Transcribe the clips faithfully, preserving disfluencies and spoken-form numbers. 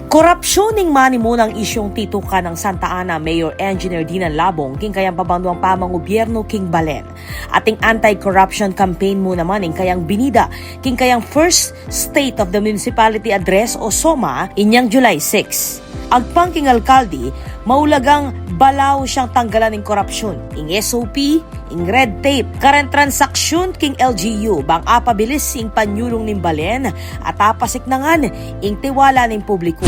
Korapsyun ing manimunang isyung titukan nang Santa Ana Mayor Engineer Dinan Labong king kayang pabanwang pamangubyernu king balen. At ing anti-corruption campaign mu naman ing kayang binida king kayang first State of the Municipality Address o SOMA inyang July six. Agpang king alkalde, maulagang balaus yang tanggalan ing korapsyun, ing S O P, ing red tape, kareng transaksyun king L G U, bang apabilis ing panyulung ning balen at apasiknangan ing tiwala ning publiku.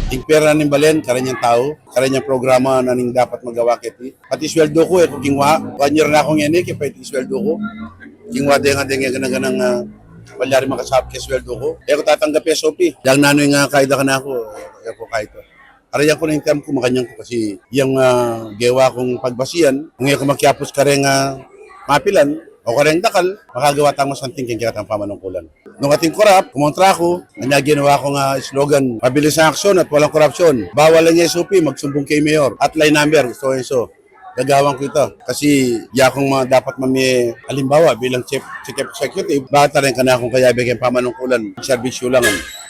Ing pera ning balen, kareng tau, kareng programa na ning dapat magawa keti. Pati sweldo ku, e ku kingwa. One year na kung ini, e ke pati sweldo ku. Kingwa deng, deng, ganang-ganang, ah, malyari makasap ke sweldo ku. E ku tatanggap S O P. Yang nanu ing, ah, kaida kanaku, e ku kaida. Arayan ku na ing term ku, makanyan ku kasi yang, ah, gewa kung pagbasian, kung e ku makiapus kareng, ah, mapilan, o kareng dakal, makagawa tang masanting king kekatang pamanungkulan. Nung ating korap, kumontra ku, anya ginawa kung, ah, slogan, mabilis ang aksyon at walang korupsyon. Bawal ang S O P, magsumbong kay Mayor. At line number, so and so. Gagawan ku ita. Kasi, ya kung ma-, dapat mami, halimbawa, bilang chief, chief executive, bata rin ka na kung kaya bigyan pamanungkulan, serbisyo lang.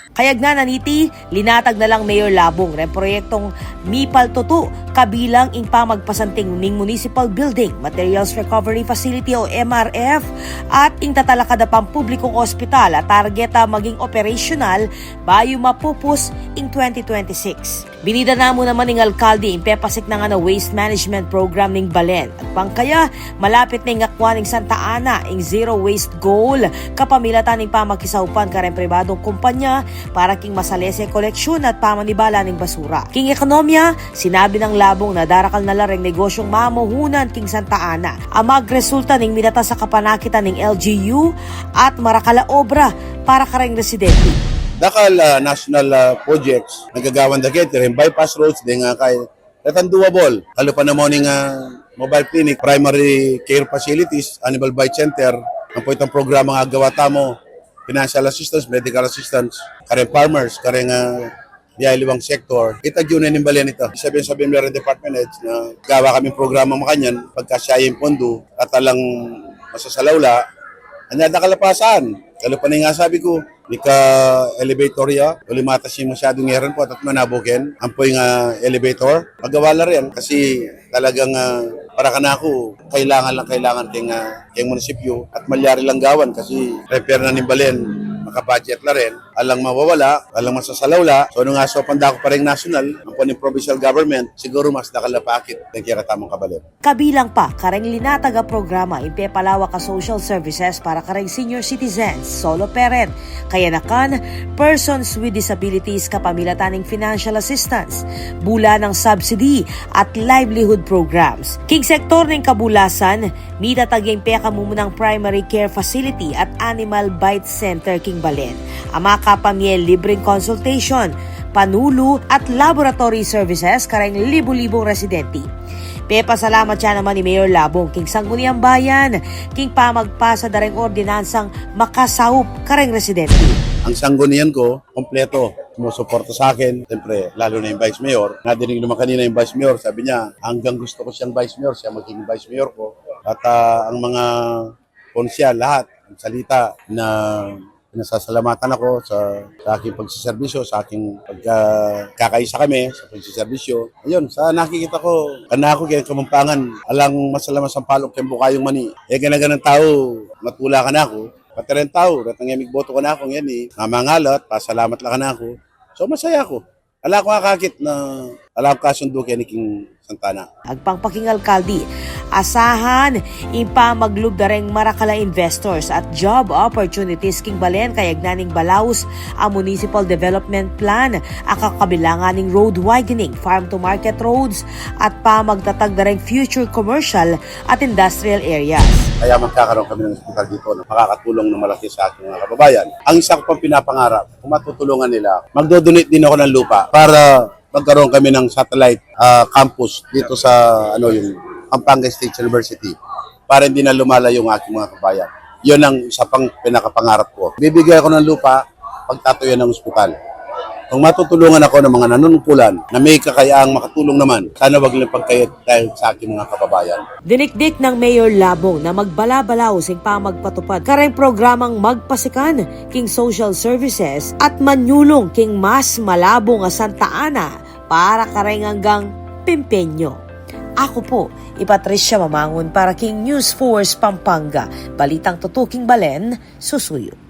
Kayagnan na niti, linatag na lang Mayor Labong reng proyektong mipaltutu kabilang ing pamagpasanting ning Municipal Building Materials Recovery Facility o M R F at ing tatalakad a pampublikong ospital a target a maging operasyonal bayu mapupus ing twenty twenty-six. Binida na mu naman ning alkalde ing pepasiknangan a waste management program ning balen. Agpang kaya, malapit na ing akwan ning Santa Ana ing zero waste goal kapamilatan ning pamakisaupan kareng pribadung kumpanya para king masalese a koleksyon at pamanibala ning basura. King ekonomiya, sinabi nang Labong na darakal na la reng negosyung mamuhunan king Santa Ana a magresulta ning mitatas a kapanakitan ning L G U at marakal a obra para kareng residente. Dakal, ah, national, ah, projects nagagawan da keti, reng bypass roads, deng, ah, kay Retang doable. Kalupa na mu ning, ah, mobile clinic, primary care facilities, animal bite center, ampo itang programang agawa tamu, financial assistance, medical assistance, kareng farmers, kareng, ah, aliwang sektor. Ita, yu ne ning balen ita. Sabi-sabi mu reng department heads na gawa kaming programa makanyan, pagka siya ing pondo, at alang masasalaula, anya da kalapasan. Kalupa na ing sabi ku, mika-elevator ya, uli matas ing masyadung eran pu, at manabuken, ampo ing, ah, elevator, magawa la rin, kasi talagang, ah, para kanaku, kailangan lang, kailangan keng, ah, keng munisipyu, at malyari lang gawan, kasi repair na ning balen, makabudget la rin, alang mawawala, alang masasalaula, so nung asaupan da ku pa reng national, ampo ning provincial government, siguru mas dakal a paakit, keng kekatamung kabalen. Kabilang pa kareng linatag a programa ing pepalawak a social services para kareng senior citizens, solo parent, kayanakan, persons with disabilities kapamilatan ning financial assistance, bula nang subsidy at livelihood programs. King sektor ning kabulasan, mitatag ya ing pekamumunang primary care facility at animal bite center king balen a makapamie libreng consultation, panulu at laboratory services kareng libu-libung residente. Pepasalamat ya naman i Mayor Labong king Sangguniang Bayan king pamagpasa da reng ordinansang makasaup kareng residente. Ang sanggunian ku, kompleto, sumusuporta sa akin, siyempre, lalo na yung Vice Mayor. Nadinig naman kanina yung Vice Mayor, sabi niya, hanggang gusto ko siyang Vice Mayor, siya magiging Vice Mayor ko. At, ah, ang mga konsehal, lahat, ang salita na pinasasalamatan ako sa, sa aking pagsiservisyo, sa aking pagka-, kakaisa kami sa pagsiservisyo. Ayun, sa nakikita ko, kanaku keng Kapampangan, alang masalamat sampalok keng bukayung mani. E, gana-ganang tau, matula kanaku, pati reng tau, retang e migboto kanaku, ngeni, mamangalat, pasalamat la kanaku. So, masaya ku. Ala kung akakit na, ala kung kasundu keni king Santa Ana. Agpang pa king alkalde, asahan ing pamaglub da reng marakal a investors at job opportunities king balen kayagnan ning balaus a municipal development plan a kakabilangan ning road widening, farm to market roads, at pamagtatag da reng future commercial at industrial areas. Kaya magkakaroon kami ng ospital dito na makakatulong ng malaki sa ating mga kababayan. Ang isa ko pang pinapangarap, kung matutulungan nila, magdo-donate din ako ng lupa para magkaroon kami ng satellite, ah, campus dito sa, ano, yung Pampanga State University, para hindi na lumalayo ang aking mga kabayan. Yun ang isa pang pinakapangarap ko. Bibigay ako ng lupa, pagtatayo ng ospital. Kung matutulungan ako ng mga nanunungkulan na may kakayahang makatulong naman, sana wag lang pagkayat dahil sa aking mga kababayan. Dinikdik nang Mayor Labong na magbala-balaw sing pamagpatupad kareng programang magpasikan king social services at manyulung king mas malabung a Santa Ana para kareng anggang pimpenyo. Aku pu i Patricia Mamangun para king News Force Pampanga, balitang tutuking balen, susuyu.